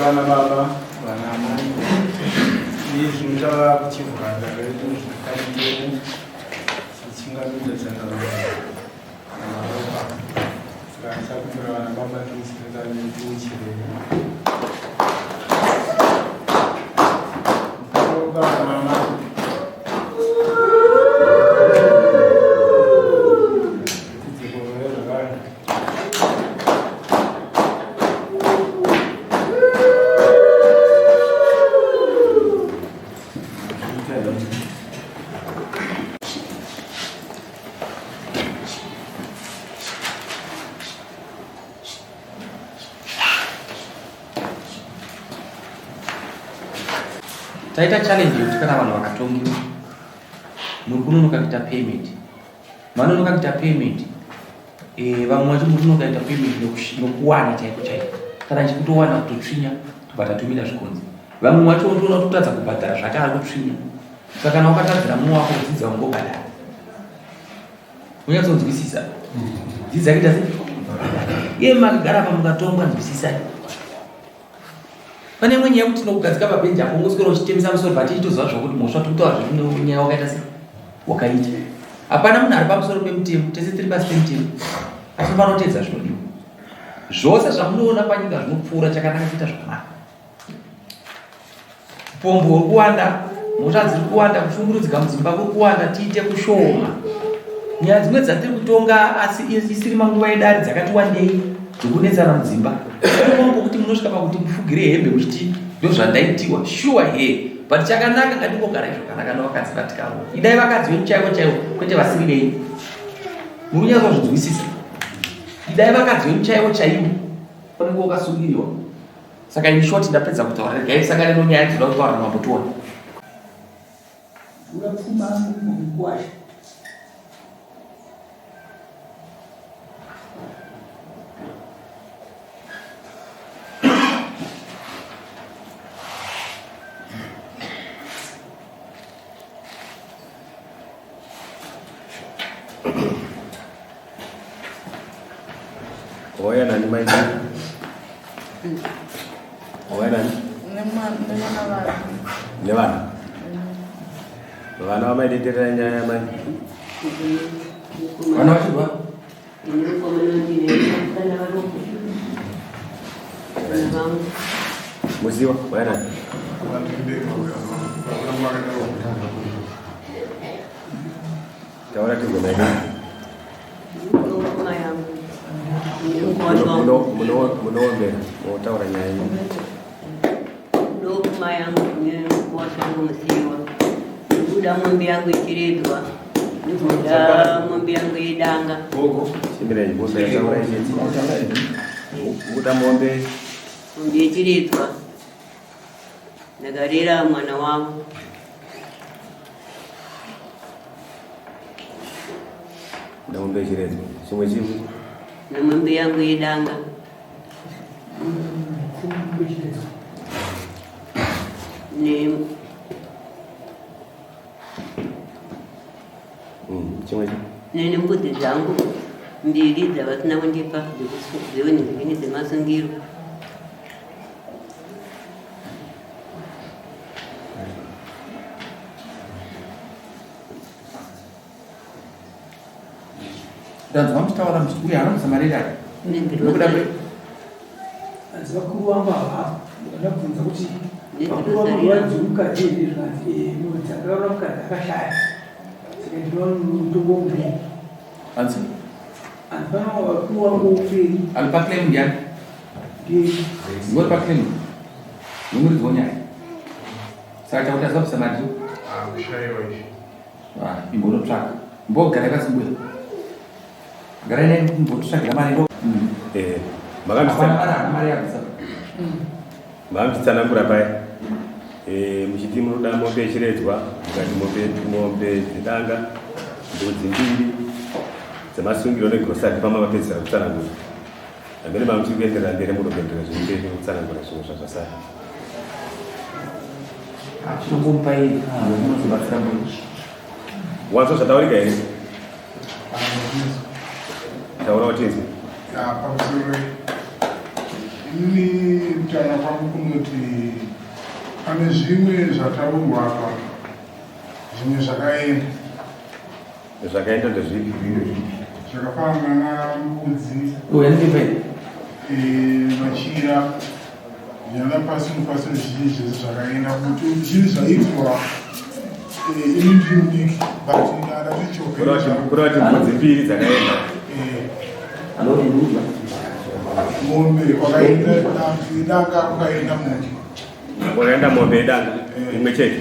Vana baba, vana amai, izvi zvinotaura kuchivhuranda redu zvakare tichingamidza sangano namaropa. Saka ndichakumbira vana baba tiuchirei tiuchirei. Baba mama. Tidzikorore zvakare. Taita challenge yekuti kana vanhu vakatongiwa muri kunonoka kuita payment, manonoka kuita payment, vamwe vacho muri kunonoka kuita payment nokuwana chaiko chaiko, kana chikutowana kutotsvinya tobva tatumira zvikonzi. Vamwe vacho unotoona kuti kutadza kubhadhara zvake ari kutsvinya. Saka kana wakatadzira mumwe wako dzidza ungobhadhara, unyatsonzwisisa, dzidza kuita sei iye makagara apa mukatongwa, nzwisisai. Pane imwe nyaya yekuti tinokugadzika pabhenji apo ungoswera uchitemesa musoro, but ichitoziva zvokuti mhosva tiri kutaura zvekuti nyaya wakaita sei wakaita. Hapana munhu ari pamusoro pemutemo, tese tiri pasi pemutemo, asi unofanira kuteedza zvinodiwa. Zvose zvamunoona panyika zvinopfuura, chakanaka kuita zvakanaka. Upombo huri kuwanda, mhosva dziri kuwanda, kushungurudzika mudzimba kuri kuwanda, tiite kushoma. Nyaya dzimwe dzatiri kutonga asi isiri manguva yedare dzakati wandei dzokunetsana mudzimba. Panopawo pokuti munosvika pakuti mufugire hembe muchiti ndozvandaitiwa, sure here, but chakanaka ngatingogarai zvakanaka nevakadzi vatikaro. Idai vakadzi venyu chaivo chaivo, kwete vasiri venyu. Muri kunyatsozvinzwisisa? Idai vakadzi venyu chaivo chaivo. Unenge wakasungiriwa. Saka in short ndapedza kutaura, regai tisangane nonyaya dzinoda kutaura namambo tione. Urapfuma mukwasha. Wauya nani mai? Wauya nani? Nevana vangu. Nevana? Vana vamai deterera nyaya yamai. Vana vachirwa? Muziwa, wauya nani? Taura tizwe mai. Munoombera motaura nyaya yenyu. Ndokuma yangu nemukuwasha wangu Musiiwa. Ndikuda mombe yangu ichiredzwa. Ndikuda mombe yangu yedanga. Chimirai bhosa yataura ichiti. Kuda mombe. Mombe yechiredzwa. Ndakarera mwana wavo. Mombe yechiredzwa. Chimwe chimwe. Nemombe yangu yedanga. Ne Chimwe chimwe. Nembudzi dzangu mbiri dzavasina kundipa dzeunhingini dzemasungiro. Ndanzwa muchitaura muchiti uyu anonzi Samarira nokuda kwe Hanzi vakuru vangu ava ndakabvunza kuti vakuru vangu vanzi mukadzi here zvikanzi eh, munhu dzakaroora mukadzi akashaya saka ndinomutongo muviri. Hanzi? Handipana vakuru wangu upenyu. Ali paclaim ndiani? Ndiwe paclaim. Ndimuridzi wenyaya. Saka chakuti asabvisa mari so. Ah, kushaiwa izvi. Ah, imbonotsvaka. Mbogara pasi mbuya. Garai naye mbotsvagira mari ndo. Eh, Hapana makambisa mari hapana mari yabvisa. Mamuchitsanangura paya Eh, muchiti munoda mombe yechiredzwa mukati mombe mombe dzedanga mbudzi mbiri dzemasungiro negrosari pama mapedzisira kutsanangura amene mamuchiri kuenderera mberi munokuenderera zviri mberi nekutsanangura zvimwe zvazvasara. Chinongomupa iyi munozobatsira mbuya. Wanzwa zvataurika here? Taura utinzwe. Ya, pamusoro inini kutaura kwangu kunoti pane zvimwe zvataurwa apa, zvimwe zvakaenda. Zvakaenda ndezvipi? Zvakafanana nambudzi. Uyu anenge pai. Machira zvana pasi pasi zvizhinji zvese zvakaenda kuti zvinhu zvaitwa ini ndiri mudiki but Kureva kuti mbudzi mbiri dzakaenda. Mombe kwakaenda idanga kwakaenda mombe. Kwakaenda mombe yedanga imwe chete.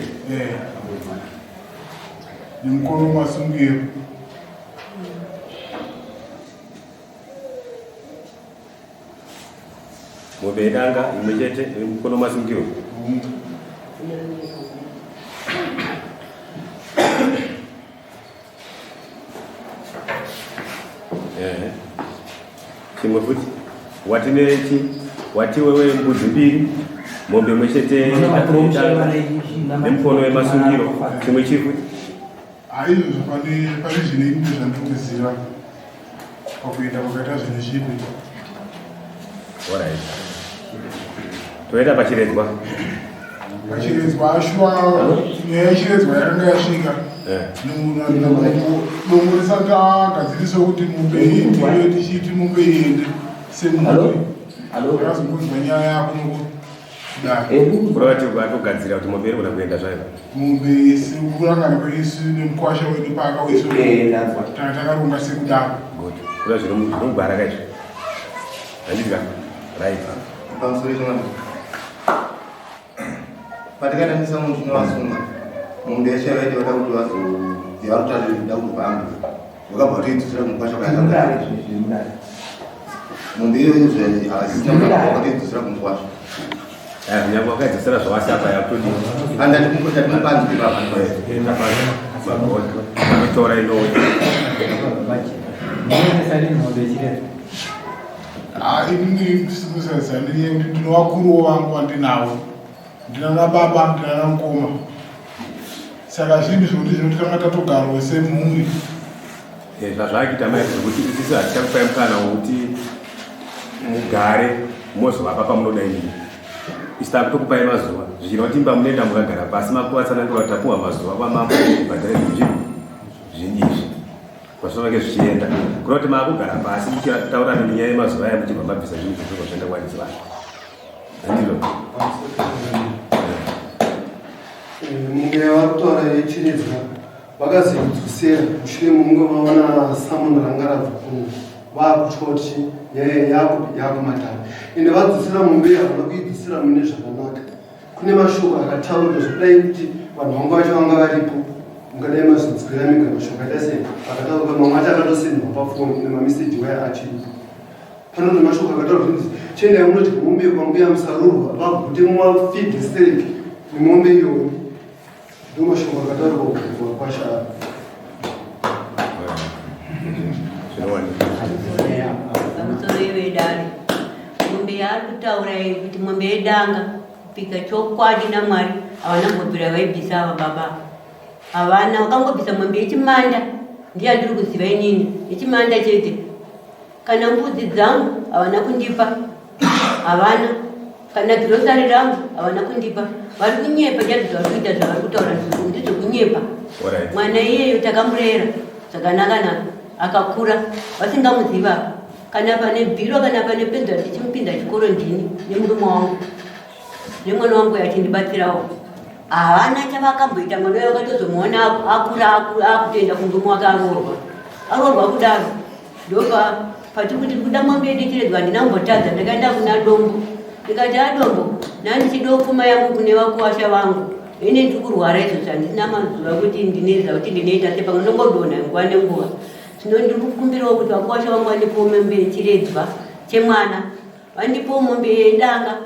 Nemukono masungiro. Mombe yedanga imwe chete nemukono masungiro. Ehe. Chimwe futi wati nechi wati wewe mbudzi mbiri mombe imwe chete yedanga nemukono wemasungiro chimwe chii futi? Haizvozvo pane pane zvine imwe zvandiri kuziva pakuenda kwakaita zvinhu zvipi. Alright. Toenda pachiredzwa. Pachiredzwa ashuwa nyaya yechiredzwa yakanga yasvika. Dongo risati agadziriswa kuti mombe iitive tichiti mombe iende semumbe. Akazongonzwa nyaya yako nokudai. Kureva kuti vatogadzira kuti mombe iri kuda kuenda zvayo. Mombe sekurangana kweisu nemukwasha wedu paakauiswa tanga takaronga sekudaro. Good. Kureva zviri mugwara kaizvo. Handiti ka? Right. Pamusoro chemwana. Patikatanisa munhu tinovasunga. Mombe yacho yavaiti vada kuti vazo yavari kuda kuti vaambuke. Vakabva vatoidzosera kumukwasha kwayakanga. Mombe iyoyo zve havasisina vakatoidzosera kumukwasha. Kunyangwe wakaidzosera zvawasapa yakutodii? Andati kumukwasha tinopanzwi ipapa. Vanotora inouya. Ah, inini ndisikusazana nekuti ndine vakuruwo vangu vandinavo ndinana baba ndinana mukoma saka zvinhu zvekuti zvinoti tanga tatogarwa semhuri. Zvazvakuita mai zvekuti isisu hatichakupai mukana wekuti mugare mozovapa pamunoda imimi. Isu takutokupai mazuva zvichireva kuti imba munoenda mukagara pasi makuvatsanangura kuti tapuwa mazuva kwamambo kubhadhara zvinhu zvinhu izvi kwazvinenge zvichienda kureva kuti maakugara pasi muchitaura nenyaya yemazuva aya muchibva mabvisa zvinhu zvozvo zvaenda kuvaridzi vanhu handizvo? Mombe yavari kutaura yechiredzwa vakazoidzosera mushure mekunge vaona samoni ranga rabva kuno vaakutya kuti nyaya yakumatare ende vadzosera mombe iyo havana kuidzosera mune zvakanaka. Kune mashoko akataurwa zvekudai kuti vanhu vangu vacho vanga varipo mungadai mazvinzwira mega mashoko akaita sei akataurwa mamwe acho akatosendwa pafoni nemameseji waya achiripo. Pano nemashoko akataurwa zvinzi chiendai munodya mombe kwambuya musarurwa vagute mumafidhi stereki nemombe iyoyo. Ndo mashoko akataurwa kubva kwashara. Pamusoro iwe dare mombe yaari kutaura iyi kuti mombe yedanga kupika chokwadi naMwari havana kumbobvira vaibvisa ava baba havana vakangobvisa mombe yechimanda ndiye andiri kuziva inini yechimanda chete kana mbudzi dzangu havana kundipa havana kana girosari rangu havana kundipa vari kunyepa chaizvo zvavari kuita zvavari kutaura ndezvekunyepa. Mwana iyeyo takamurera zvakanaka naka akakura vasingamuziva kana pane bhiro kana pane penzura tichimupinza chikoro ndini nemurume wangu nemwana wangu achindibatsirawo havana chavakamboita mwana uyo vakatozomuona akura akutoenda kumurume wake aroorwa aroorwa kudaro. Ndopa pati kuti kuda mombe yedu ichiredzwa handina kumbotadza ndakaenda kuna dombo ndikati adombo ndandichidawo pfuma yangu kune vakuwasha vangu ini ndiri kurwara izvozvi handina mazuva kuti ndinoziva kuti ndinoita sei pamwe ndongodonha nguva nenguva zvino ndiri kukumbirawo kuti vakuwasha vangu vandipiwo mombe yechiredzwa chemwana vandipiwo mombe yedanga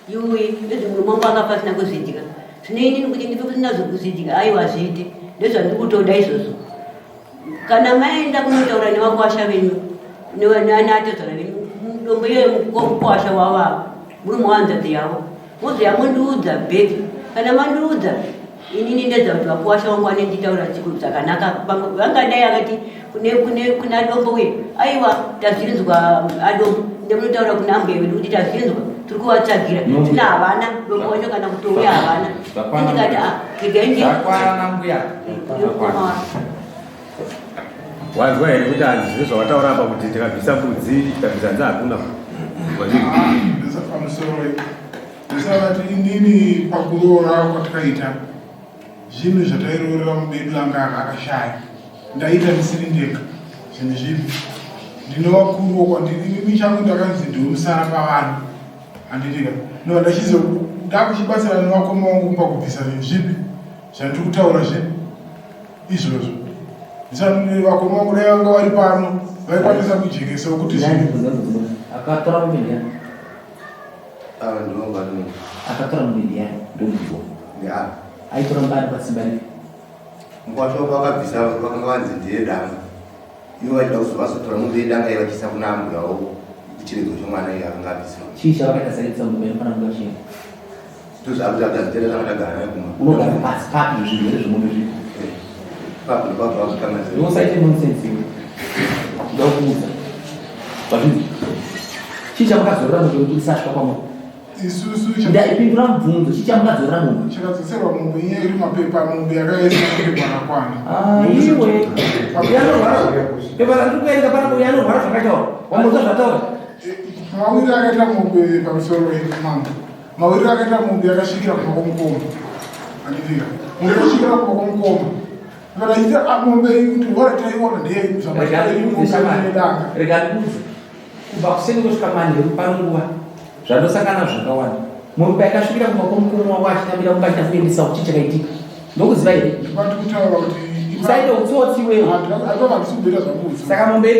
yuwi ndozvi murume wangu akafa asina kuzvidya zvino inini kuti ndipe kusina zvekuzvidya aiwa hazviite ndozvandiri kutoda izvozvo kana maenda kunotaura nevakwasha venyu nevatezvara venyu dombo iyoyo mukwasha wavo ava murume wahanzvadzi yavo mozoya mondiudza bheki kana mandiudza inini ndedza kuti vakwasha vangu vanenditaura zvakanaka vangadai akati kune kune kuna dombo uye aiwa tazvinzwa adombo ndemunotaura kuna ambuya vedu kuti tazvinzwa tiri kuvatsvagira zvino havana dombo wacho kana kutouya havana ndikati ah regai ndizvakwana mbuya Wanzwa here kuti hanzi zvese zvawataura apa kuti tikabvisa mbudzi tikabvisa nzi hakuna pamusoro ndisakati inini pakuroora kwatakaita zvinhu zvatairoorera mubedu anga akashaya ndaita ndisiri ndega zvinhu zvipi ndinovakuruwo kwandiri inini changu ndakanzi ndiwemusara pavanhu handitika no ndachizo ndakuchibatsira nevakoma vangu kumba kubvisa zvinhu zvipi zvandiri kutaura zve izvozvo ndisati vakoma vangu dai vanga vari pano vaikwanisa kujekesawo kuti zvinhu akatora mombe ndiyani ava ndivo vari akatora mombe ndiyani ndomuzwa ndeava aitora mubari pasimba ripi mukwasha wako vakabvisa vakanga vanzi ndiye danga ivo vachida kuzovazotora mombe yedanga iyo vachiisa kuna ambuya wavo kuchiredzo chemwana iye akanga abviswa chii chavakaita saitisa mombe inofanira kunge chii ndozvakuti akazitenda tanga tagara naye kumba unogara pasi papi zvirwere zvemombe zvipi papo ndopabva vakukanganisa usaite nonsense iwe ndakuudza vazvinzi chii chamukadzorera mombe kuti isasvika kwamuri isusu ndaipindura mubvunzo chii chamukadzorera mombe chakadzoserwa mombe iye iri mapepa mombe yakaisa mapepa akakwana iwe yanorwara pepa randiri kuverenga panapo yanorwara zvakataura wamboza zvataura mawiri akaita mombe pamusoro mambo mawiri akaita mombe yakasvikira kumba kwomukoma anditika mombe yakasvikira kumba kwomukoma kana ita mombe iyi kuti hora taiona ndeyedanga rega ndikuudze kubva kuseni kusvika manheru pano nguva zvandosangana nazvo zvakawanda mombe yakasvikira kumba kwomukoma wako achitambira kumba achida kuendesa kuchi chakaitika ndokuziva here ndipati kutaura kuti usaite utsotsi wewe aivahandisi zvakuudza saka mombe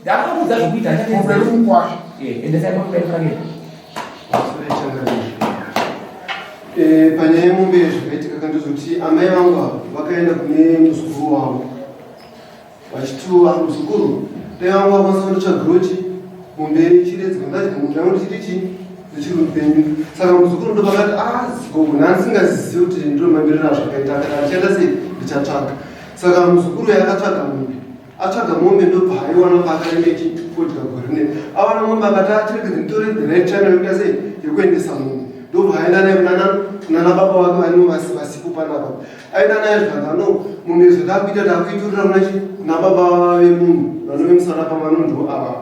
ndakuudza zvokuita mombe iri mukwasha endesai mombe inofanira Panyaya yemombe zvakaitika kandozoti amai vangu ava vakaenda kune muzukuru wavo vachitiwa muzukuru dai vangu vakwanisa kundotsvagiro chi mombe ichiredzwa ndadya mombe yangu ndichiti chi ndichiri mupenyu saka muzukuru ndopakati a zigogo nhandisingazizivi kuti ndiro mamiriro azvakaita akati andichaita sei ndichatsvaga saka muzukuru yakatsvaga mombe atsvaga mombe ndobva aiwana paakaremeki fodya gore rine awana mombe akati achiregedze nditore the right channel yekuita sei yekuendesa mombe ndobva aenda naye kunana kunana baba vake vanenge vasipo panapa aenda naye zvikanzi no mombe izvo takuita takuiturira kuna chi kuna baba vemunhu vanove musana pamanondiwo ava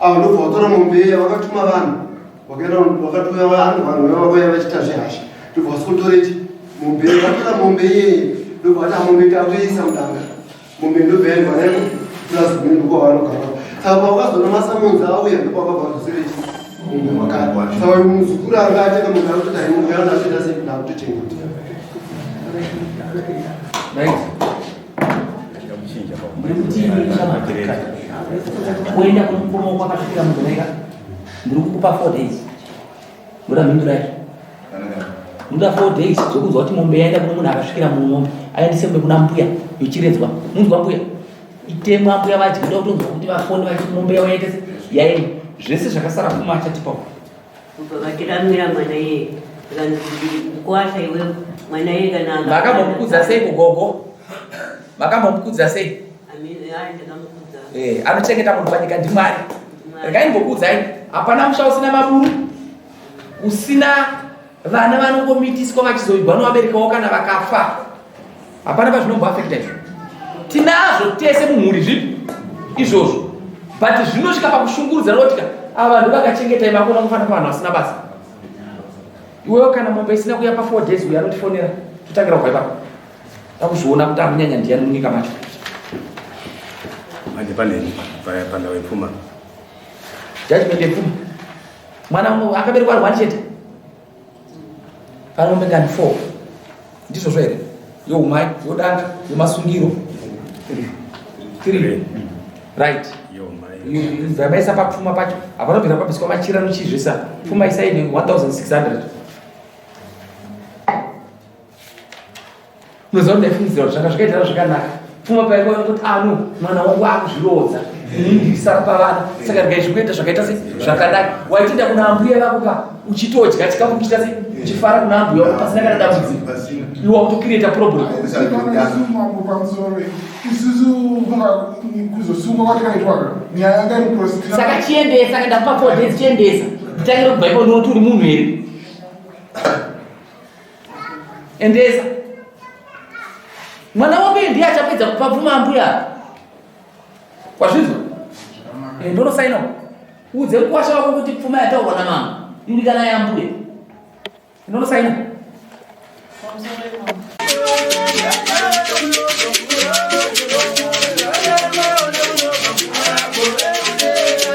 ava ndobva vatora mombe iya vakatuma vanhu vakaenda vakatouya vanhu vanhu vaya vakauya vachiita zvehasha ndobva vasikotorechi mombe vatora mombe iyeye ndobva vati amombe takutoisa mudanga mombe ndobva yaendwa naye kupurazi kumene ndokwavanogara saka pavakazoona masamonzi auya ndokwakabva vazoserechi mombe makare saka uyu muzukuru anga atenga mombe akutoti hai mombe yangu atoita sei ndakutochengeta kuenda kumukoma kwakasvikira munhu naika ndiri kukupa 4 days ndoda mhindura yacho ndoda 4 days dzokunzwa kuti mombe yaenda kune munhu akasvikira mumombe aendese mombe kuna mbuya yochiredzwa munzwa mbuya itemwa mbuya vadye ndoda kutonzwa kuti vafoni vachiti mombe yavo yaita yaenda zvese zvakasara kuma achatipa Kubva vatiramwira mwana iyeye zvikanzi mukwasha iwe mwana iyeye kana makambomukudza sei kugogo makambomukudza sei Ndakamukudzwa. Eh, anochengeta munhu panyika ndimwari regai ndimbokuudzai hapana musha usina maburu usina vana vanongomitiswa vachizoigwa novabereki vavo kana vakafa hapana pazvinomboafekta izvo tinazvo tese mumhuri zvipi izvozvo but zvinosvika pakushungurudza nokutika ava vanhu vakachengetai vakona kufanira pavanhu vasina basa iwewe kana mombe isina kuya pa 4 days uyo anotifonera totangira kubva ipapo takuzviona kuti akunyanya ndiyani munyika macho. Manje paneni pandau yepfuma. Judgment yepfuma. Mwana akaberekwa ari one chete. Pane mombe ngani 4. Ndizvozvo here? Youmai, yodanga, yomasungiro. 3. Right. Zvamaisa papfuma pacho hapana kubvira pabviswa machira nochizvisa pfuma isai 1600 Unoziva kuti ndaifungidzira kuti zvanga zvakaita zvakanaka. Pfuma paikuona kuti ano ah, mwana wangu akuzviroodza. Ini ndirisara pavana. Saka regai zvikuita zvakaita se zvakanaka. Waitoenda kuna ambuya vako ka uchitodya chikafu uchiita se uchifara kuna ambuya wako pasina kana dambudziko. Iwe wakutocreata problem. Isusu kuzosungwa kwatakaitwa nyaya yanga iri process. Saka chiendesa kana ndakupa 4 days chiendesa. Nditangire kubva ipo ndinoti uri munhu here? Endesa. Mwana wako ndiye achapedza kupa pfuma ambuya. Wazvinzwa? Eh, ndonosaina. Udze kukwasha wako kuti pfuma yataurwa namama indikana yambuya. Ndonosaina.